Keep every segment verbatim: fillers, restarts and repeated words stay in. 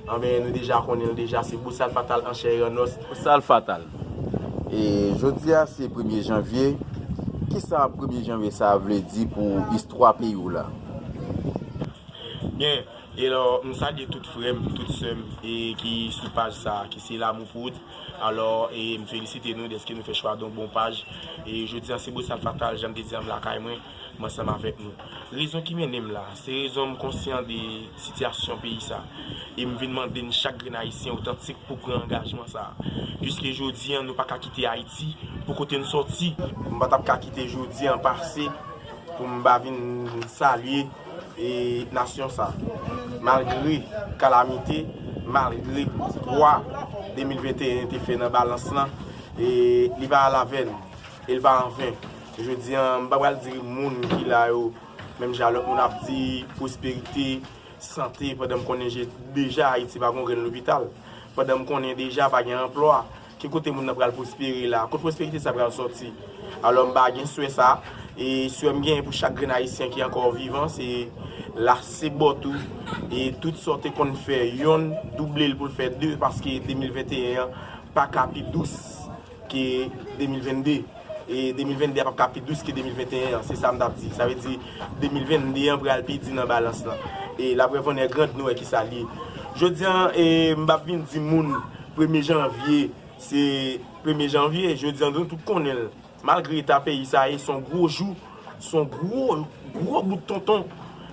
Anben, nou deja konnen l deja, se Bosal Fatal an chè e an nòs. Bosal Fatal. E jodi a se premye janvye. Kisa premye janvye sa a vle di pou istwa peyi w la? Byen, e alò, m salye tout frè m, tout sè m e ki sou paj sa a, ki se Lamour Prod. Alò, e m felisite nou dèske nou fè chwa de yon bon paj. E jodi a se Bosal Fatal, jan m te di a, m lakay mwen, m ansanm avèk nou. Rezon ki mennen m la, se rezon m konsyan de sitiyasyon peyi sa. E m vin mande n chak grenn Ayisyen otantik pou pran angajman sa. Piske jodi a, nou pa ka kite Ayiti pou kote n sòti. M pa t ap ka kite jodi a pase pou m pa vin salye e nasyon sa. Malgre kalamite, malgre pwa de mil venteyen te fè nan balans lan, e li pa al avè n, e li pa anven. Jodi a, m pa pral di moun ki la yo, menm jan lòt moun ap di pwosperite, sante, pandan m konnen deja Ayiti pa gen yon grenn lopital, pandan m konnen deja pa gen anplwa. Ki kote moun nan pral pwospere la? Kot pwosperite sa pral sòti? Alò, m pa gen swè sa. E swè m genyen pou chak grenn Ayisyen ki ankò vivan, se lase bòt ou. E tout sa w te konn fè yonn, double l pou l fè de, paske de mil venteyen an pa ka pi dous ke de mil vennde. E de mil vennde a p ap ka pi dous ke de mil venteyen an, se sa m t ap di. Sa vle di, de mil vennde an pral pi di nan balans lan. E laprèv an è grand, nou wè kisa l ye. Jodi a, e, m p ap vin di moun premye janvye, se premye janvye, jodi a nou tout konnen l. Malgre eta peyi sa ye, se yon gwo jou, se yon gwo, gwo bout tonton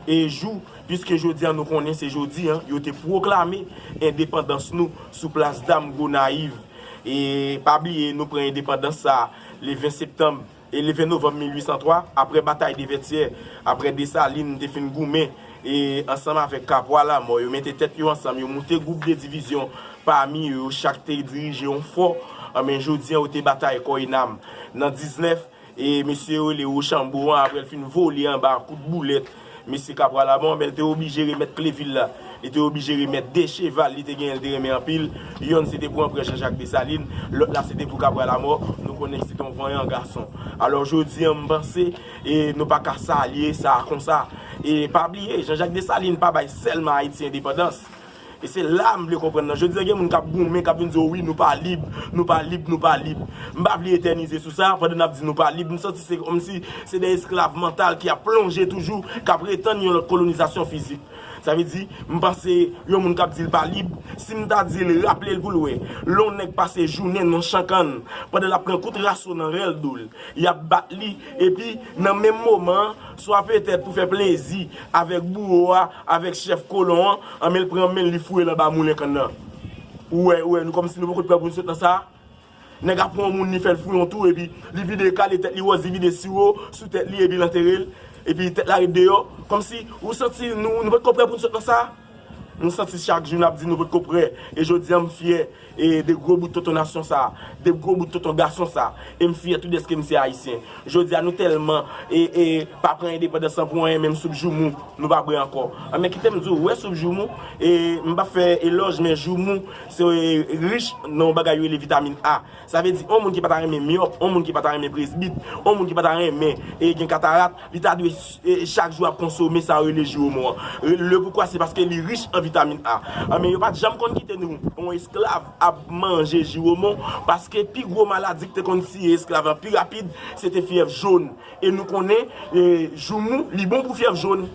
e jou, piske jodi a nou konnen se jodi a yo te pwoklame endepandans nou sou plas dam Gonayiv. E pa bliye, nou pran endepandans sa le ven septanm, e le ven novanm mil uit san twa, apre batay de Vètyè, apre Desalin te fin goumen e ansanm avèk Kapwa Lamò, yo mete tèt yo ansanm, yo moute gwoup de divizyon pami yo, yo chak te dirije yon fò. Anben, jodi a, yo te batay kò e nam. Nan diznèf, e mesye yo rele Wochanbo an, apre l fin vole anba kout boulèt mesye Kapwa Lamò, men l te oblije remèt kle vil la. Li te oblije remèt de cheval li te genyen, li te renmen anpil. Yonn se te pou anprè Jean Jacques Dessalines, lòt la se te pou Kapwa Lamò. Nou konnen se te yon vanyan gason. Alò, jodi a, m panse, e nou pa ka salye sa konsa. E pa bliye, Jean Jacques Dessalines pa bay sèlman Ayiti endepandans. E se la m vle konprann nan. Jodi a, gen moun k ap goumen, k ap vin di w, wi, nou pa lib, nou pa lib, nou pa lib. M pa vle etènize sou sa, pandan n ap di nou pa lib, m santi se kòmsi se de esklav mantal ki ap plonje toujou, k ap retann yon lòt kolonizasyon fizik. Sa vle di, m panse yon moun k ap di l pa lib, si m ta di l raple l pou l wè, lè yon nèg pase jounen nan chan kann, pandan l ap pran kout raso nan rèl do l, y ap bat li, epi nan menm moman an, swa petèt pou fè plezi avèk bouwo a, avèk chèf kolon an, anben l pran men l, li foure l anba moulen kann nan. Ou wè, ou wè, nou kòmsi nou poko t prè pou n sot nan sa. Nèg ap pran yon moun, li fè l fou yon tou, epi li vide kale tèt li wòz, li vide siwo sou tèt li, epi l antere l, epi tèt la ret deyò. Kòmsi, ou santi nou, nou potko prè pou n sot nan sa? Nou santi chak jou n ap di nou potko prè. E jodi a, m fyè e de gwo bout tonton nasyon sa, de gwo bout tonton gason sa. E m fyè tou dèske m se Ayisyen. Jodi a, nou tèlman e, e pa pran endepandans lan pou anyen, menm soup joumou, nou pa bwè ankò. Anben, kite m di w, ou wè soup joumou, e m p ap fè elòj, men joumou se rich nan yon bagay yo rele vitamin A. Sa vle di, yon moun ki pa ta renmen myòp, yon moun ki pa ta renmen presbit, yon moun ki pa ta renmen e gen katarat, li ta dwe e, chak jou ap konsome sa yo rele jiwomon an. E, le poukwa, se paske li rich an vitamin A. Anben, yo pa t janm konn kite nou yon esklav ap manje jiwomon, paske pi gwo maladi ki te konn tiye esklav lan pi rapid, se te fyèv jòn. E nou konnen, e, joumou, li bon pou fyèv jòn.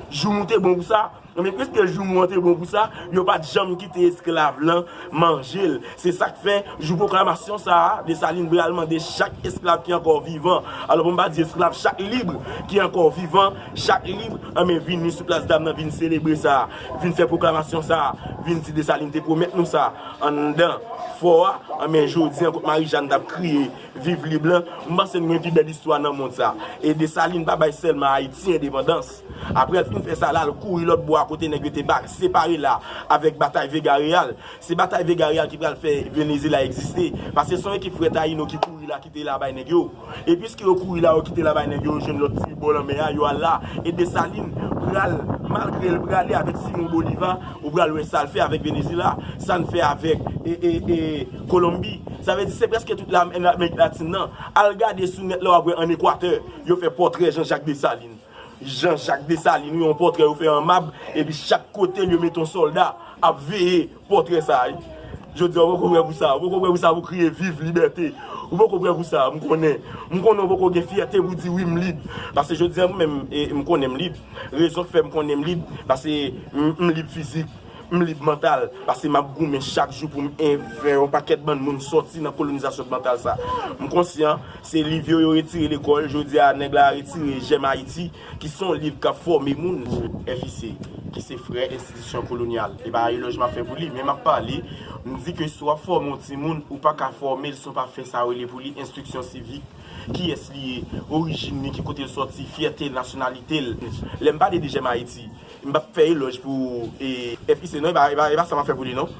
Joumou te bon pou sa. Men piske joumou an te bon pou sa, yo pa t janm kite esklav lan manje l. Se sa k fè, jou pwoklamasyon sa a, Desalin pral mande chak esklav ki ankò vivan, alò pou m pa di esklav, chak lib ki ankò vivan, chak lib, anben vini sou plas dam nan, vin selebre sa, vin fè pwoklamasyon sa, vin di Desalin te pwomèt nou sa anndan fò a, anben jodi a, kot Marijàn t ap kriye, Viv lib lan, m panse n gen pi bèl istwa nan mond sa. E Desalin pa bay sèlman Ayiti endepandans. Apre l fin fè sa, l al kouri lòt bò a kote nèg yo te ba-, separe la avèk batay Vega Real. Se batay Vega Real ki pral fè Venezyela egziste. Paske se yon ekip frè Tayino ki kouri la kite la bay nèg yo. E piske yo kouri la, yo kite la bay nèg yo, yo jwenn lòt ti bò lanmè a, yo al la. E Desalin pral, malgre l prale avèk Simon Boliva, ou pral wè sa l fè avèk Venezyela, sa n fè avèk e, e, e, Kolonbi. Sa vle di se prèske tout la, Amerik Latin nan. Al gade sou nèt la, w ap wè ann Ekwatè, yo fè pòtrè Jean Jacques Dessalines. Jean Jacques Dessalines, wi, yon pòtrè yo fè an mab, epi chak kote l yo mete yon sòlda ap veye pòtrè sa a, wi. Jodi a, ou poko prè pou sa, ou poko prè pou sa, pou kriye viv libète. Ou poko prè pou sa, m konnen. M konnen ou poko gen fyète pou di wi, m lib. Paske jodi a, mwen menm, e, m konnen m lib. Rezon k fè m konnen m lib, paske m, m lib fizik. M lib mantal, paske m ap goumen chak jou pou m en- fè yon pakèt bann moun sòti nan kolonizasyon mantal sa. M konsyan, se liv yo, yo retire lekòl, jodi a nèg la retire J'aime Haïti, ki se yon liv k ap fòme moun. F I C, ki se frè enstitisyon kolonyal. E pa elòj m ap fè pou li, men m ap pale, m di ke si w ap fòme yon timoun, ou pa ka fòme l san w pa fè sa yo rele pou li enstriksyon sivik. Kiyès li ye, orijin li, ki kote l sòti, fyète l, nasyonalite l. Lè m pale de J'aime Haïti, m p ap fè elòj pou, e, F I C non, e pa, e pa, e pa sa m ap fè pou li non.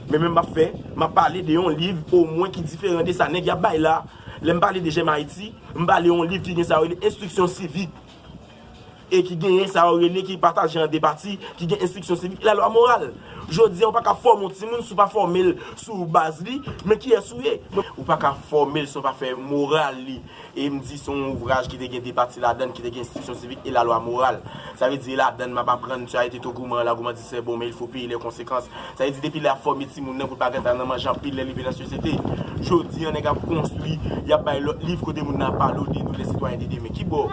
Men, men m ap fè, m ap pale de yon liv omwen ki diferan de sa nèg y ap bay la. Lè m pale de J'aime Haïti, m pale yon liv ki gen sa yo rele enstriksyon sivik. E ki genyen sa yo rele ki pataje an de pati, ki gen enstriksyon sivik e lalwa moral. Jodi a, ou pa ka fòme yon timoun si w pa fòme l sou baz li, men kiyès ou ye. Ou pa ka fòme l si w pa fè moral li. E m di se yon ouvraj ki te gen de pati ladan l, ki te gen enstriksyon sivik e lalwa moral. Sa vle di ladan l, m ap aprann tu as été trop gourmand, la gourmandise est bon, mais il faut payer les conséquences. Sa vle di depi lè y ap fòme timoun nan pou l pa gentan nan manje anpil lè li vin nan sosyete. Jodi a, nèg ap konstwi, y ap bay lòt liv kote moun nan ap pale w de nou les citoyens de demain. Ki bò?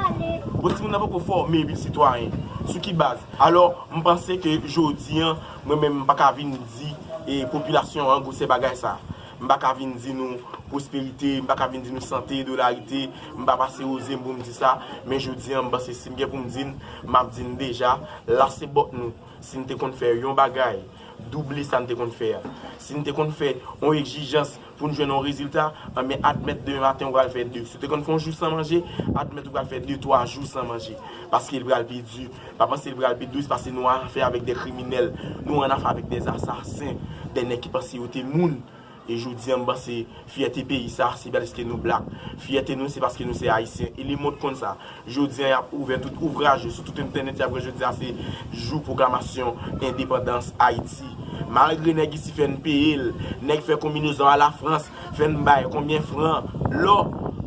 Bon, timoun nan poko fòme epi l sitwayen. Sou ki baz? Alò, m panse ke jodi a, mwen menm, m pa ka vin di, e, popilasyon an gwosè bagay sa. M pa ka vin di nou pwosperite, m pa ka vin di nou sante, dolarite, m pa pase oze m pou m di sa, men jodi a, m panse si m gen pou m di n, m ap di n deja, lase bòt nou. Si n te konn fè yon bagay, double sa n te konn fè a. Si n te konn fè yon egzijans pou n jwenn yon rezilta, anben admèt demen maten ou pral fè de. Si w te konn fè yon jou san manje, admèt ou pral fè de, twa jou san manje. Paske l pral pi di. Pa panse l pral pi dous, paske nou an afè avèk de kriminèl, nou an afè avèk de asasen, de nèg ki panse yo te moun. E jodi a, m panse fyète peyi sa, se paske nou blak. Fyète nou, se paske nou se ayisyen. E lemonn konn sa. Jodi a, y ap ouvè tout ouvraj yo sou tout entènèt, y ap wè jodi a se jou pwoklamasyon endepandans Ayiti. Malgre nèg isi fè n peye l, nèg fè konbinezon a Lafrans, fè n bay konbyen fran lò,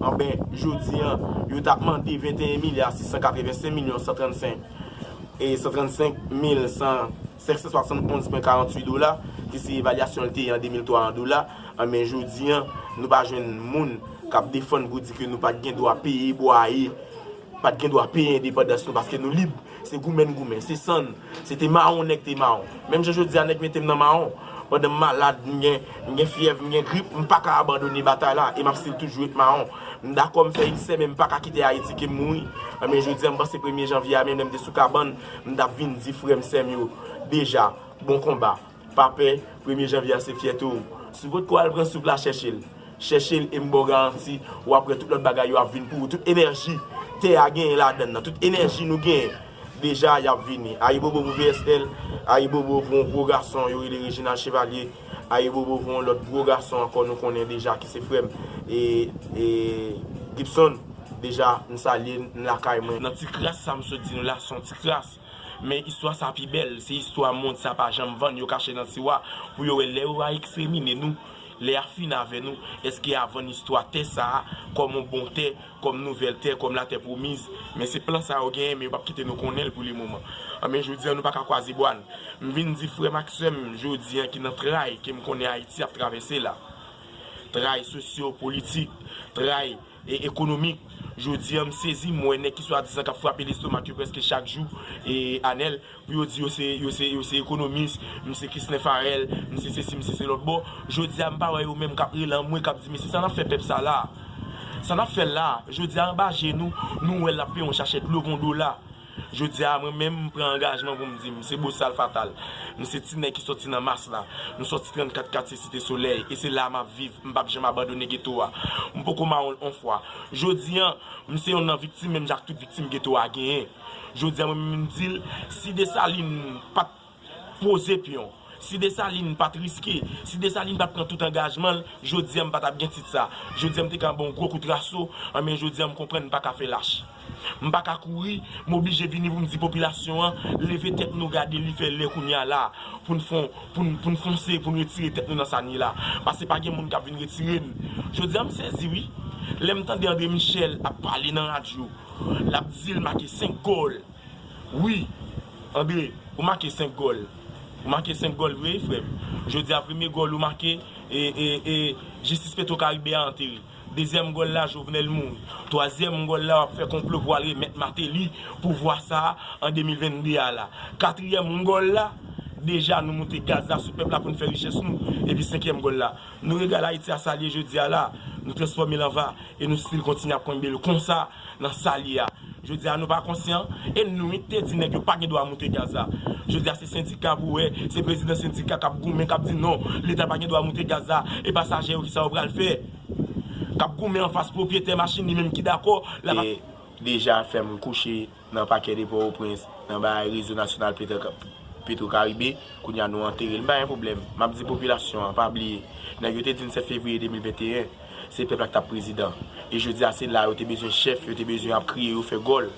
anben, jodi a, yo t ap mande venteyen milya sis san katrevensenk milyon san trannsenk e san trannsenk mil san, senk san swasann onz pwen karanntuit dola, ki se evalyasyon l te ye an de mil twa an dola, anben jodi a, nou pa jwenn moun k ap defann pou di ke nou pa t gen dwa peye, bwaye, pa t gen dwa peye endepandans nou, paske nou lib. Se goumen n goumen, se san n, se te mawon nèg te mawon. Menm jan jodi a nèg mete m nan mawon, pandan m malad, m gen, m gen fyèv, m gen grip, m pa ka abandone batay la, e m ap still toujou ret mawon. M dakò m fè ilsè, men m pa ka kite Ayiti ke m mouri. Anben jodi a, m panse premye janvye a, menm lè m te sou kabann, m t ap vin di frè m, sè m yo, deja, bon konba. Pa pè, premye janvye a se fyète w. Si w potko al pran soup la, chèche l. Chèche l e m ba w garanti, w ap wè tout lòt bagay yo ap vin pou ou. Tout enèji tè a genyen ladan l nan. Tout enèji nou genyen, deja y ap vini. Ayibobo pou V S L, ayibobo pou yon gwo gason yo rele Reginald Chevalier. Ayibobo pou yon lòt gwo gason ankò nou konnen deja ki se frè m. E, e Gibson, deja m salye n lakay mwen. Nan ti kras sa m sot di nou la, se yon ti kras. Men istwa sa pi bèl, se istwa mond sa pa janm vann, yo kache nan tiwa pou yo wè lè yo a ekstèmine nou, lè y a fin avè nou, èske y a vann istwa tè sa a kòm yon bon tè, kòm nouvèl tè, kòm latè pwomiz. Men se plan sa yo genyen, men yo p ap kite nou konnen l pou lemoman. Anben jodi a, nou pa ka kwaze bwa n. M vin di frè m ak sè m jodi a ki nan tray ke m konnen Ayiti ap travèse la. Tray sosyo-politik, tray e ekonomik. Jodi a, m sezi, m wè nèg ki swadizan k ap frape lestomak yo prèske chak jou, e Anèl, pou yo di yo se, yo se, yo se ekonomis, m se Krislen Farèl, m se sesi, m se se lòt bò. Jodi a, m pa wè yo menm k ap rele anmwe, k ap di, "Mesye, sa n ap fè pèp sa la? Sa n ap fè l la?" Jodi a, anba je nou, nou wè l ap peye yon chachè dlo pou yon dola. Jodi a, mwen menm, m pran angajman pou m di, m se Bosal Fatal. M se ti nèg ki sòti nan mas la. M sòti trannkat katye Site Solèy. E se la m ap viv. M p ap janm abandone geto a. M poko mawon l on fwa. Jodi a, m se yonn nan viktim, menm jan ak tout viktim geto a genyen. Jodi a, mwen menm, m di l, si Desalin pa t poze pyon, si Desalin pa t riske, si Desalin pa t pran tout angajman l, jodi a, m pa t ap gen tit sa. Jodi a, m te ka ba w yon gwo kout raso, anben jodi a, m konprann m pa ka fè lach. M pa ka kouri, m oblije vini pou m di popilasyon an, leve tèt nou gade li fè lè kounye a la, pou n fè, pou n, pou n fonse, pou n retire tèt nou nan sa n ye la. Paske pa gen moun k ap vin retire n. Jodi a, m sezi, wi. Lè m tande André Michel ap pale nan radyo, l ap di l make senk gòl. Wi, André, ou make senk gòl. Ou make senk gòl vre, wi, frè m. Jodi a, premye gòl ou make, e, e, e, Jistis Petro Karibe a antere. Dezyèm gòl la, Jovenel mouri. Twazyèm gòl la, w ap fè konplo pou w al remèt Martelly pouvwa sa a an de mil vennde a la. Katriyèm gòl la, deja nou moute gaz la sou pèp la pou n fè richès nou. Epi senkyèm gòl la, nou regal Ayiti a sa l ye jodi a la. Nou transfòme l an va e nou still kontinye ap kenbe l konsa nan sa l ye a. Jodi a nou pa konsyan e nou te di nèg yo pa gen dwa moute gaz la. Jodi a se sendika pou wè, se prezidan sendika k ap goumen, k ap di non, leta pa gen dwa moute gaz la. E pasaje yo, kisa yo pral fè? K ap goumen anfas pwopyetè machin li menm ki dakò l ap. E deja fè m kouche nan pakè de Pòtoprens, nan bagay rezo nasyonal Petro, Petro Karibe, kounye a nou antere l. M pa gen pwoblèm. M ap di popilasyon an, pa bliye, nèg yo te di n sèt fevriye de mil venteyen, se pèp la k t ap prezidan. E jodi a, se la yo te bezwen chèf, yo te bezwen ap kriye, yo fè gòl.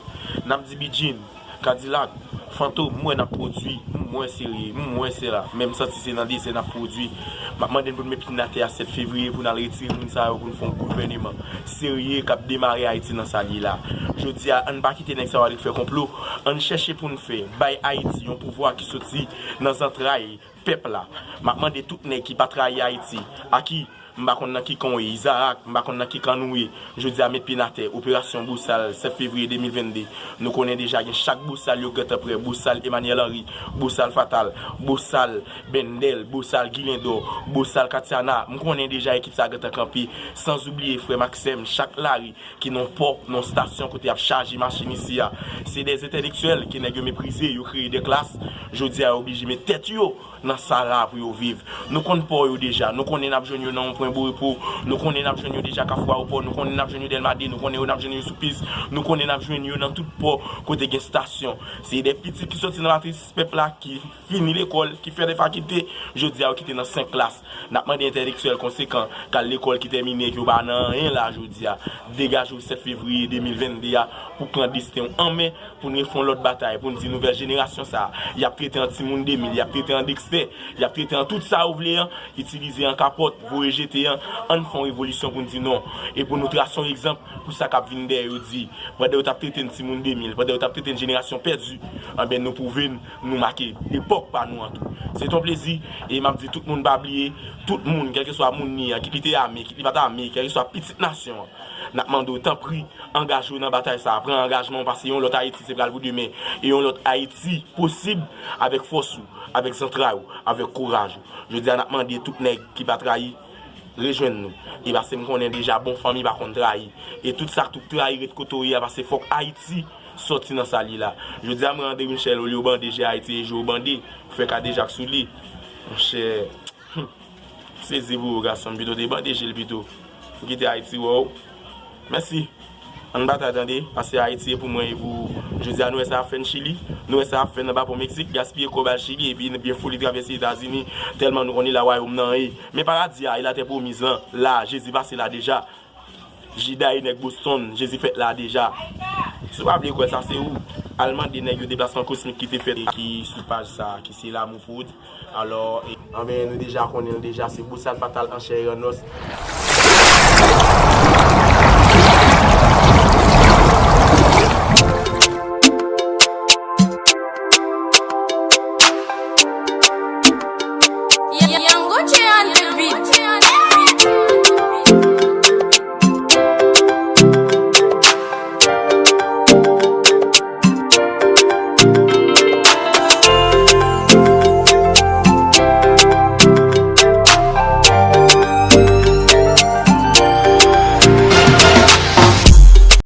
N ap di Bidjin, Kadilak, Fantom, m wè n ap pwodui, m wè serye, m wè sela. Men m santi se nan dezè n ap pwodui. M ap mande n pou n met pye n atè a sèt fevriye pou n al retire moun sa yo, pou n fè yon gouvèneman serye k ap demare Ayiti nan sa l ye la. Jodi a, ann pa kite nèg sa yo al ret fè konplo. Ann chèche pou n fè, bay Ayiti yon pouvwa ki soti nan zantray pèp la. M ap mande tout nèg ki pa trayi Ayiti, a ki m pa konn nan ki kan w ye, Izarak, m pa konn nan ki kan nou ye. Jodi a, met pye n atè, operasyon Bosal, sèt fevriye de mil vennde. Nou konnen deja gen chak Bosal yo gentan prè, Bosal Emmanuel Henry, Bosal Fatal, Bosal Bendel, Bosal Gilendò, Bosal Katiana. M konnen deja ekip sa gentan kanpe, sanzoubliye frè m ak sè m, chak lari ki nan pò, nan stasyon kote y ap chaje machin isi a. Se de entèlektyèl ke nèg yo meprize, yo kreye de klas. Jodi a, yo oblije met tèt yo nan sa la pou yo viv. Nou konn pò yo deja. Nou konnen n ap jwenn yo nan yon pwen bo repo. Nou konnen n ap jwenn yo deja Kafou Ayewopò. Nou konnen n ap jwenn yo Dèlma de. Nou konnen yo n ap jwenn yo sou pis. Nou konnen n ap jwenn yo nan tout pò kote gen stasyon. Se de pitit ki soti nan matris pèp la ki fini lekòl, ki fè de fakilte. Jodi a, yo kite nan senk klas. N ap mande entèlektyèl konsekan k al lekòl ki tèmine, ke yo pa nan anyen la jodi a. Degaje w sèt fevriye de mil vennde a pou pran desten w an men, pou n refè yon lòt batay, pou n di nouvèl jenerasyon sa a, y ap trete an timoun de mil, y ap trete an dekstè, y ap trete an tout sa yo vle an, itilize an kapòt, voye jete an, ann fè yon revolisyon pou n di non. E pou nou trase yon egzanp pou sa k ap vin dèyè yo di, pandan yo t ap trete n timoun de mil, pandan yo t ap trete n jenerasyon pèdi, anben nou pwouve n, nou make epòk pa nou an tou. Se t on plezi, e m ap di tout moun pa bliye, tout moun, kèlkeswa moun li an, kit li te ame, kit li pa t ame, kèlkeswa pitit nasyon an, n ap mande w, tanpri, angaje w nan batay sa a. Pran angajman w, paske yon lòt Ayiti se pral pou demen. E yon lòt Ayiti posib avèk fòs ou, avèk zantray ou, avèk kouraj ou. Jodi a, n ap mande tout nèg ki pa trayi, rejwenn nou. E paske m konnen deja bon fanmi pa konn trayi. E tout sa k tou trayi ret kote w ye a, paske fòk Ayiti sòti nan sa l ye la. Jodi a, m wè André Michel, olye w bande je Ayiti, e je w bande, ou fè kadejak sou li. Monchè, hmm, sezi pou ou, gason m, pito te bande je l pito. Ou kite Ayiti wè w. Mèsi. Ann batay tande, paske Ayiti e pou mwen, e pou ou. Jodi a, nou wè sa y ap fè n Chili, nou wè sa y ap fè n anba pon Meksik, gaspiye kòb al Chili, epi n byen foli travèse Etazini, tèlman nou konnen la wayòm nan ye. Men paradi a, e latè pwomiz lan, la, Jezi pase la deja. Jida e nèg Boston, Jezi fèt la deja. Si w pa vle kwè sa, se ou. Al mande nèg yo deplasman kosmik ki te fèt e ki sou paj sa, ki se Lamour Prod. Alò, e, anben, nou deja konnen l deja, se Bosal Fatal an chè e an nòs.